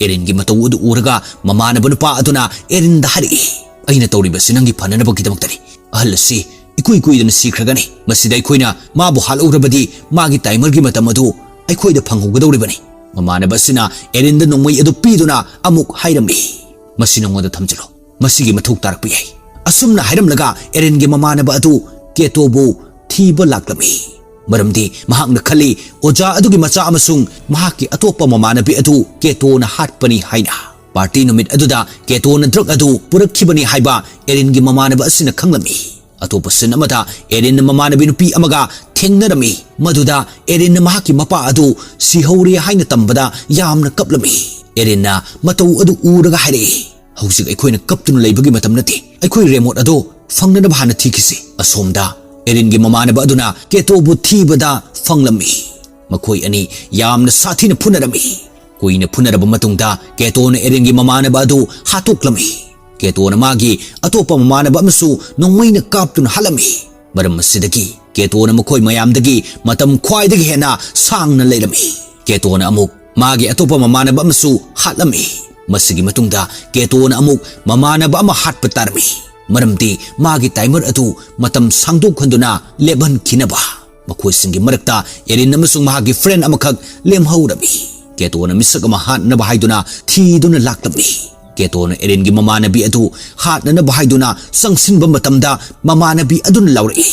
ꯑꯦꯔꯤꯟꯒꯤ ꯃꯇꯧ ꯑꯗꯨ ꯎꯔꯒ ꯃꯃꯥꯟꯅꯕ ꯅꯨꯄꯥ ꯑꯗꯨꯅ ꯑꯦꯔꯤꯟꯗ ꯍꯥꯏꯔꯛꯏ, "ꯑꯩꯅ ꯇꯧꯔꯤꯕꯁꯤ ꯅꯪꯒꯤ ꯐꯅꯅꯕꯒꯤꯗꯃꯛꯇꯅꯤ꯫ ꯑꯍꯜ ꯑꯁꯤ ꯏꯀꯨꯏ ꯀꯨꯏꯗꯅ ꯁꯤꯈ꯭ꯔꯒꯅꯤ꯫ ꯃꯁꯤꯗ ꯑꯩꯈꯣꯏꯅ ꯃꯥꯕꯨ ꯍꯥꯠꯍꯧꯔꯕꯗꯤ ꯃꯥꯒꯤ ꯇꯥꯏꯃꯔꯒꯤ ꯃꯇꯝ ꯑꯗꯨ ꯑꯩꯈꯣꯏꯗ ꯐꯪꯍꯧꯒꯗꯧꯔꯤꯕꯅꯤ꯫" ꯃꯃꯥꯟꯅꯕ ꯑꯁꯤꯅ ꯑꯦꯔꯤꯟꯗ ꯅꯣꯡꯃꯩ ꯑꯗꯨ ꯄꯤꯗꯨꯅ ꯑꯃꯨꯛ ꯍꯥꯏꯔꯝꯃꯤ, "ꯃꯁꯤ ꯅꯉꯣꯟꯗ ꯊꯝꯖꯤꯜꯂꯨ꯫ ꯃꯁꯤꯒꯤ ꯃꯊꯧ ꯇꯥꯔꯛꯄ ꯌꯥꯏ꯫" ꯑꯁꯨꯝꯅ ꯍꯥꯏꯔꯝꯂꯒ ꯑꯦꯔꯤꯟꯒꯤ ꯃꯃꯥꯟꯅꯕ ꯑꯗꯨ ꯀꯦꯇꯣꯕꯨ ꯊꯤꯕ ꯂꯥꯛꯂꯝꯃꯤ꯫ ꯃꯔꯝꯗꯤ ꯃꯍꯥꯛꯅ ꯈꯜꯂꯤ, ꯑꯣꯖꯥ ꯑꯗꯨꯒꯤ ꯃꯆꯥ ꯑꯃꯁꯨꯡ ꯃꯍꯥꯛꯀꯤ ꯑꯇꯣꯞꯄ ꯃꯃꯥꯟꯅꯕꯤ ꯑꯗꯨ ꯀꯦꯇꯣꯅ ꯍꯥꯠꯄꯅꯤ ꯍꯥꯏꯅ꯫ ꯄꯥꯔꯇꯤ ꯅꯨꯃꯤꯠ ꯑꯗꯨꯗ ꯀꯦꯇꯣꯅ ꯗ꯭ꯔꯒ ꯑꯗꯨ ꯄꯨꯔꯛꯈꯤꯕꯅꯤ ꯍꯥꯏꯕ ꯑꯦꯔꯤꯟꯒꯤ ꯃꯃꯥꯟꯅꯕ ꯑꯁꯤꯅ ꯈꯪꯂꯝꯃꯤ꯫ ꯑꯇꯣꯞꯄ ꯁꯤꯟ ꯑꯃꯗ ꯑꯦꯔꯤꯟꯅ ꯃꯃꯥꯟꯅꯕꯤ ꯅꯨꯄꯤ ꯑꯃꯒ ꯊꯦꯡꯅꯔꯝꯃꯤ꯫ ꯃꯗꯨꯗ ꯑꯦꯔꯤꯟꯅ ꯃꯍꯥꯛꯀꯤ ꯃꯄꯥ ꯑꯗꯨ ꯁꯤꯍꯧꯔꯦ ꯍꯥꯏꯅ ꯇꯝꯕꯗ ꯌꯥꯝꯅ ꯀꯞꯂꯝꯃꯤ꯫ ꯑꯦꯔꯤꯟꯅ ꯃꯇꯧ ꯑꯗꯨ ꯎꯔꯒ ꯍꯥꯏꯔꯛꯏ, "ꯍꯧꯖꯤꯛ ꯑꯩꯈꯣꯏꯅ ꯀꯞꯇꯨꯅ ꯂꯩꯕꯒꯤ ꯃꯇꯝ ꯅꯠꯇꯦ꯫ ꯑꯩꯈꯣꯏ ꯔꯦꯃꯣꯠ ꯑꯗꯣ ꯐꯪꯅꯅꯕ ꯍꯥꯟꯅ ꯊꯤꯈꯤꯁꯤ꯫" ꯑꯁꯣꯝꯗ ꯑꯦꯔꯤꯟꯒꯤ ꯃꯃꯥꯟꯅꯕ ꯑꯗꯨꯅ ꯀꯦꯇꯣꯕꯨ ꯊꯤꯕꯗ ꯐꯪꯂꯝꯃꯤ꯫ ꯃꯈꯣꯏ ꯑꯅꯤ ꯌꯥꯝꯅ ꯁꯥꯊꯤꯅ ꯐꯨꯅꯔꯝꯃꯤ꯫ ꯀꯨꯏꯅ ꯐꯨꯅꯔꯕ ꯃꯇꯨꯡꯗ ꯀꯦꯇꯣꯅ ꯑꯦꯔꯤꯟꯒꯤ ꯃꯃꯥꯟꯅꯕ ꯑꯗꯨ ꯍꯥꯠꯇꯣꯛꯂꯝꯃꯤ꯫ ꯀꯦꯇꯣꯅ ꯃꯥꯒꯤ ꯑꯇꯣꯞꯄ ꯃꯃꯥꯟꯅꯕ ꯑꯃꯁꯨ ꯅꯣꯡꯃꯩꯅ ꯀꯥꯞꯇꯨꯅ ꯍꯥꯠꯂꯝꯃꯤ꯫ ꯃꯔꯝ ꯑꯁꯤꯗꯒꯤ ꯀꯦꯇꯣꯅ ꯃꯈꯣꯏ ꯃꯌꯥꯝꯗꯒꯤ ꯃꯇꯝ ꯈ꯭ꯋꯥꯏꯗꯒꯤ ꯍꯦꯟꯅ ꯁꯥꯡꯅ ꯂꯩꯔꯝꯃꯤ꯫ ꯀꯦꯇꯣꯅ ꯑꯃꯨꯛ ꯃꯥꯒꯤ ꯑꯇꯣꯞꯄ ꯃꯃꯥꯟꯅꯕ ꯑꯃꯁꯨ ꯍꯥꯠꯂꯝꯃꯤ꯫ ꯃꯁꯤꯒꯤ ꯃꯇꯨꯡꯗ ꯀꯦꯇꯣꯅ ꯑꯃꯨꯛ ꯃꯃꯥꯟꯅꯕ ꯑꯃ ꯍꯥꯠꯄ ꯇꯥꯔꯝꯃꯤ꯫ ꯃꯔꯝꯗꯤ ꯃꯥꯒꯤ ꯇꯥꯏꯃꯔ ꯑꯗꯨ ꯃꯇꯝ ꯁꯥꯡꯗꯣꯛꯍꯟꯗꯨꯅ ꯂꯦꯞꯍꯟꯈꯤꯅꯕ꯫ ꯃꯈꯣꯏꯁꯤꯡꯒꯤ ꯃꯔꯛꯇ ꯑꯦꯔꯤꯟ ꯑꯃꯁꯨꯡ ꯃꯍꯥꯛꯀꯤ ꯐ꯭ꯔꯦꯟ ꯑꯃꯈꯛ ꯂꯦꯝꯍꯧꯔꯝꯃꯤ꯫ ꯀꯦꯇꯣꯅ ꯃꯤꯁꯛ ꯑꯃ ꯍꯥꯠꯅꯕ ꯍꯥꯏꯗꯨꯅ ꯊꯤꯗꯨꯅ ꯂꯥꯛꯂꯝꯃꯤ꯫ ꯀꯦꯇꯣꯅ ꯑꯦꯔꯤꯟꯒꯤ ꯃꯃꯥꯟꯅꯕꯤ ꯑꯗꯨ ꯍꯥꯠꯅꯅꯕ ꯍꯥꯏꯗꯨꯅ ꯆꯪꯁꯤꯟꯕ ꯃꯇꯝꯗ ꯃꯃꯥꯟꯅꯕꯤ ꯑꯗꯨꯅ ꯂꯥꯎꯔꯛꯏ,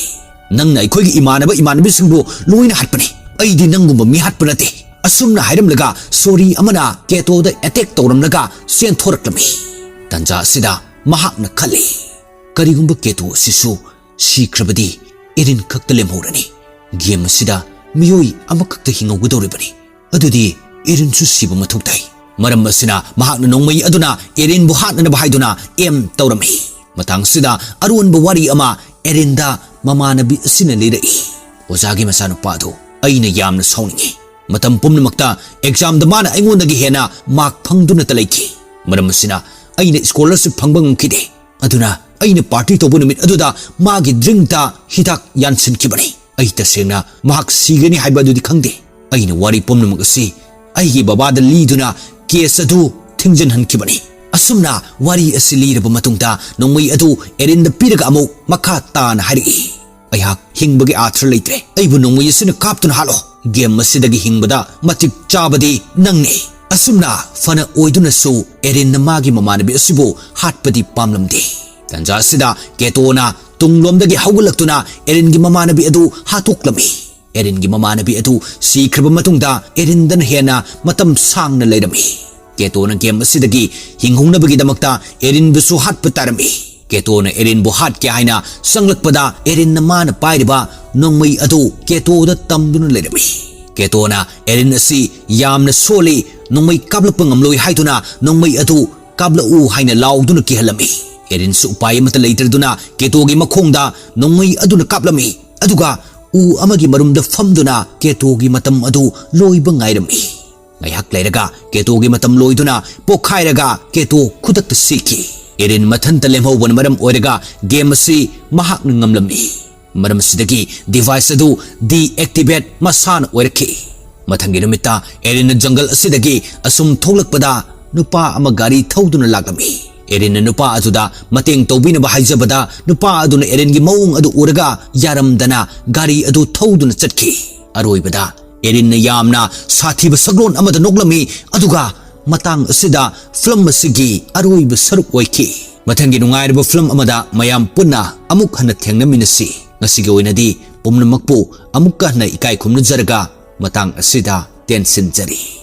"ꯅꯪꯅ ꯑꯩꯈꯣꯏꯒꯤ ꯏꯃꯥꯟꯅꯕ ꯏꯃꯥꯟꯅꯕꯤꯁꯤꯡꯕꯨ ꯂꯣꯏꯅ ꯍꯥꯠꯄꯅꯤ꯫ ꯑꯩꯗꯤ ꯅꯪꯒꯨꯝꯕ ꯃꯤ ꯍꯥꯠꯄ ꯅꯠꯇꯦ"꯫ ꯑꯁꯨꯝꯅ ꯍꯥꯏꯔꯝꯂꯒ ꯁꯣꯔꯤ ꯑꯃꯅ ꯀꯦꯇꯣꯗ ꯑꯦꯇꯦꯛ ꯇꯧꯔꯝꯂꯒ ꯆꯦꯟꯊꯣꯔꯛꯂꯝꯃꯤ꯫ ꯇꯟꯖꯥ ꯑꯁꯤꯗ ꯃꯍꯥꯛꯅ ꯈꯜꯂꯤ, "ꯀꯔꯤꯒꯨꯝꯕ ꯀꯦꯇꯣ ꯑꯁꯤꯁꯨ ꯁꯤꯈ꯭ꯔꯕꯗꯤ ꯑꯦꯔꯤꯟ ꯈꯛꯇ ꯂꯦꯝꯍꯧꯔꯅꯤ꯫ ꯒꯦꯝ ꯑꯁꯤꯗ ꯃꯤꯑꯣꯏ ꯑꯃꯈꯛꯇ ꯍꯤꯡꯍꯧꯒꯗꯧꯔꯤꯕꯅꯤ꯫ ꯑꯗꯨꯗꯤ ꯑꯦꯔꯤꯟꯁꯨ ꯁꯤꯕ ꯃꯊꯧ ꯇꯥꯏ"꯫ ꯃꯔꯝ ꯑꯁꯤꯅ ꯃꯍꯥꯛꯅ ꯅꯣꯡꯃꯩ ꯑꯗꯨꯅ ꯑꯦꯔꯤꯟꯕꯨ ꯍꯥꯠꯅꯅꯕ ꯍꯥꯏꯗꯨꯅ ꯑꯦꯝ ꯇꯧꯔꯝꯃꯤ꯫ ꯃꯇꯥꯡꯁꯤꯗ ꯑꯔꯣꯟꯕ ꯋꯥꯔꯤ ꯑꯃ ꯑꯦꯔꯤꯟꯗ ꯃꯃꯥꯟꯅꯕꯤ ꯑꯁꯤꯅ ꯂꯤꯔꯛꯏ꯫ "ꯑꯣꯖꯥꯒꯤ ꯃꯆꯥꯅꯨꯄꯥ ꯑꯗꯨ ꯑꯩꯅ ꯌꯥꯝꯅ ꯁꯥꯎꯅꯤꯡꯉꯤ꯫ ꯃꯇꯝ ꯄꯨꯝꯅꯃꯛꯇ ꯑꯦꯛꯖꯥꯝꯗ ꯃꯥꯅ ꯑꯩꯉꯣꯟꯗꯒꯤ ꯍꯦꯟꯅ ꯃꯥꯔꯛ ꯐꯪꯗꯨꯅꯇ ꯂꯩꯈꯤ꯫ ꯃꯔꯝ ꯑꯁꯤꯅ ꯑꯩꯅ ꯁ꯭ꯀꯣꯂꯔꯁꯤꯞ ꯐꯪꯕ ꯉꯝꯈꯤꯗꯦ꯫ ꯑꯗꯨꯅ ꯑꯩꯅ ꯄꯥꯔꯇꯤ ꯇꯧꯕ ꯅꯨꯃꯤꯠ ꯑꯗꯨꯗ ꯃꯥꯒꯤ ꯗ꯭ꯔꯤꯡꯇ ꯍꯤꯗꯥꯛ ꯌꯥꯟꯁꯤꯟꯈꯤꯕꯅꯤ꯫ ꯑꯩ ꯇꯁꯦꯡꯅ ꯃꯍꯥꯛ ꯁꯤꯒꯅꯤ ꯍꯥꯏꯕ ꯑꯗꯨꯗꯤ ꯈꯪꯗꯦ꯫ ꯑꯩꯅ ꯋꯥꯔꯤ ꯄꯨꯝꯅꯃꯛ ꯑꯁꯤ ꯑꯩꯒꯤ ꯕꯕꯥꯗ ꯂꯤꯗꯨꯅ ꯀꯦꯁ ꯑꯗꯨ ꯊꯤꯡꯖꯤꯟꯍꯟꯈꯤꯕꯅꯤ"꯫ ꯑꯁꯨꯝꯅ ꯋꯥꯔꯤ ꯑꯁꯤ ꯂꯤꯔꯕ ꯃꯇꯨꯡꯗ ꯅꯣꯡꯃꯩ ꯑꯗꯨ ꯑꯦꯔꯤꯟꯗ ꯄꯤꯔꯒ ꯑꯃꯨꯛ ꯃꯈꯥ ꯇꯥꯅ ꯍꯥꯏꯔꯛꯏ, "ꯑꯩꯍꯥꯛ ꯍꯤꯡꯕꯒꯤ ꯑꯥꯊ꯭ꯔ ꯂꯩꯇ꯭ꯔꯦ꯫ ꯑꯩꯕꯨ ꯅꯣꯡꯃꯩ ꯑꯁꯤꯅ ꯀꯥꯞꯇꯨꯅ ꯍꯥꯠꯂꯣ꯫ ꯒꯦꯝ ꯑꯁꯤꯗꯒꯤ ꯍꯤꯡꯕꯗ ꯃꯇꯤꯛ ꯆꯥꯕꯗꯤ ꯅꯪꯅꯤ"꯫ ꯑꯁꯨꯝꯅ ꯐꯅ ꯑꯣꯏꯗꯨꯅꯁꯨ ꯑꯦꯔꯤꯟꯅ ꯃꯥꯒꯤ ꯃꯃꯥꯟꯅꯕꯤ ꯑꯁꯤꯕꯨ ꯍꯥꯠꯄꯗꯤ ꯄꯥꯝꯂꯝꯗꯦ꯫ ꯇꯟꯖꯥ ꯑꯁꯤꯗ ꯀꯦꯇꯣꯅ ꯇꯨꯡꯂꯣꯝꯗꯒꯤ ꯍꯧꯒꯠꯂꯛꯇꯨꯅ ꯑꯦꯔꯤꯟꯒꯤ ꯃꯃꯥꯟꯅꯕꯤ ꯑꯗꯨ ꯍꯥꯠꯇꯣꯛꯂꯝꯃꯤ꯫ ꯑꯦꯔꯤꯟꯒꯤ ꯃꯃꯥꯟꯅꯕꯤ ꯑꯗꯨ ꯁꯤꯈ꯭ꯔꯕ ꯃꯇꯨꯡꯗ ꯑꯦꯔꯤꯟꯗꯅ ꯍꯦꯟꯅ ꯃꯇꯝ ꯁꯥꯡꯅ ꯂꯩꯔꯝꯃꯤ꯫ ꯀꯦꯇꯣꯅ ꯒꯦꯝ ꯑꯁꯤꯗꯒꯤ ꯍꯤꯡꯍꯧꯅꯕꯒꯤꯗꯃꯛꯇ ꯑꯦꯔꯤꯟꯕꯨꯁꯨ ꯍꯥꯠꯄ ꯇꯥꯔꯝꯃꯤ꯫ ꯀꯦꯇꯣꯅ ꯑꯦꯔꯤꯟꯕꯨ ꯍꯥꯠꯀꯦ ꯍꯥꯏꯅ ꯆꯪꯂꯛꯄꯗ ꯑꯦꯔꯤꯟꯅ ꯃꯥꯅ ꯄꯥꯏꯔꯤꯕ ꯅꯣꯡꯃꯩ ꯑꯗꯨ ꯀꯦꯇꯣꯗ ꯇꯝꯗꯨꯅ ꯂꯩꯔꯝꯃꯤ꯫ ꯀꯦꯇꯣꯅ ꯑꯦꯔꯤꯟ ꯑꯁꯤ ꯌꯥꯝꯅ ꯁꯣꯜꯂꯤ, ꯅꯣꯡꯃꯩ ꯀꯥꯞꯂꯛꯄ ꯉꯝꯂꯣꯏ ꯍꯥꯏꯗꯨꯅ ꯅꯣꯡꯃꯩ ꯑꯗꯨ ꯀꯥꯞꯂꯛꯎ ꯍꯥꯏꯅ ꯂꯥꯎꯗꯨꯅ ꯀꯤꯍꯜꯂꯝꯃꯤ꯫ ꯑꯦꯔꯤꯟꯁꯨ ꯎꯄꯥꯏ ꯑꯃꯠꯇ ꯂꯩꯇ꯭ꯔꯗꯨꯅ ꯀꯦꯇꯣꯒꯤ ꯃꯈꯣꯡꯗ ꯅꯣꯡꯃꯩ ꯑꯗꯨꯅ ꯀꯥꯞꯂꯝꯃꯤ꯫ ꯑꯗꯨꯒ ꯎ ꯑꯃꯒꯤ ꯃꯔꯨꯝꯗ ꯐꯝꯗꯨꯅ ꯀꯦꯇꯣꯒꯤ ꯃꯇꯝ ꯑꯗꯨ ꯂꯣꯏꯕ ꯉꯥꯏꯔꯝꯃꯤ꯫ ꯉꯥꯏꯍꯥꯛ ꯂꯩꯔꯒ ꯀꯦꯇꯣꯒꯤ ꯃꯇꯝ ꯂꯣꯏꯗꯨꯅ ꯄꯣꯛꯈꯥꯏꯔꯒ ꯀꯦꯇꯣ ꯈꯨꯗꯛꯇ ꯁꯤꯈꯤ꯫ ꯑꯦꯔꯤꯟ ꯃꯊꯟꯇ ꯂꯦꯝꯍꯧꯕꯅ ꯃꯔꯝ ꯑꯣꯏꯔꯒ ꯒꯦꯝ ꯑꯁꯤ ꯃꯍꯥꯛꯅ ꯉꯝꯂꯝꯃꯤ꯫ ꯃꯔꯝ ꯑꯁꯤꯗꯒꯤ ꯗꯤꯚꯥꯏꯁ ꯑꯗꯨ ꯗꯤꯑꯦꯛꯇꯤꯚꯦꯠ ꯃꯁꯥꯅ ꯑꯣꯏꯔꯛꯈꯤ꯫ ꯃꯊꯪꯒꯤ ꯅꯨꯃꯤꯠꯇ ꯑꯦꯔꯤꯟꯅ ꯖꯪꯒꯜ ꯑꯁꯤꯗꯒꯤ ꯑꯁꯨꯝ ꯊꯣꯛꯂꯛꯄꯗ ꯅꯨꯄꯥ ꯑꯃ ꯒꯥꯔꯤ ꯊꯧꯗꯨꯅ ꯂꯥꯛꯂꯝꯃꯤ꯫ ꯑꯦꯔꯤꯟꯅ ꯅꯨꯄꯥ ꯑꯗꯨꯗ ꯃꯇꯦꯡ ꯇꯧꯕꯤꯅꯕ ꯍꯥꯏꯖꯕꯗ ꯅꯨꯄꯥ ꯑꯗꯨꯅ ꯑꯦꯔꯤꯟꯒꯤ ꯃꯑꯣꯡ ꯑꯗꯨ ꯎꯔꯒ ꯌꯥꯔꯝꯗꯅ ꯒꯥꯔꯤ ꯑꯗꯨ ꯊꯧꯗꯨꯅ ꯆꯠꯈꯤ꯫ ꯑꯔꯣꯏꯕꯗ ꯑꯦꯔꯤꯟꯅ ꯌꯥꯝꯅ ꯁꯥꯊꯤꯕ ꯁꯛꯂꯣꯟ ꯑꯃꯗ ꯅꯣꯛꯂꯝꯃꯤ, ꯑꯗꯨꯒ ꯃꯇꯥꯡ ꯑꯁꯤꯗ ꯐꯤꯂꯝ ꯑꯁꯤꯒꯤ ꯑꯔꯣꯏꯕ ꯁꯔꯨꯛ ꯑꯣꯏꯈꯤ꯫ ꯃꯊꯪꯒꯤ ꯅꯨꯡꯉꯥꯏꯔꯕ ꯐꯤꯂꯝ ꯑꯃꯗ ꯃꯌꯥꯝ ꯄꯨꯟꯅ ꯑꯃꯨꯛ ꯍꯟꯅ ꯊꯦꯡꯅꯃꯤꯟꯅꯁꯤ꯫ ꯉꯁꯤꯒꯤ ꯑꯣꯏꯅꯗꯤ ꯄꯨꯝꯅꯃꯛꯄꯨ ꯑꯃꯨꯛꯀ ꯍꯟꯅ ꯏꯀꯥꯏ ꯈꯨꯝꯅꯖꯔꯒ ꯃꯇꯥꯡ ꯑꯁꯤꯗ ꯇꯦꯟꯁꯤꯟꯖꯔꯤ꯫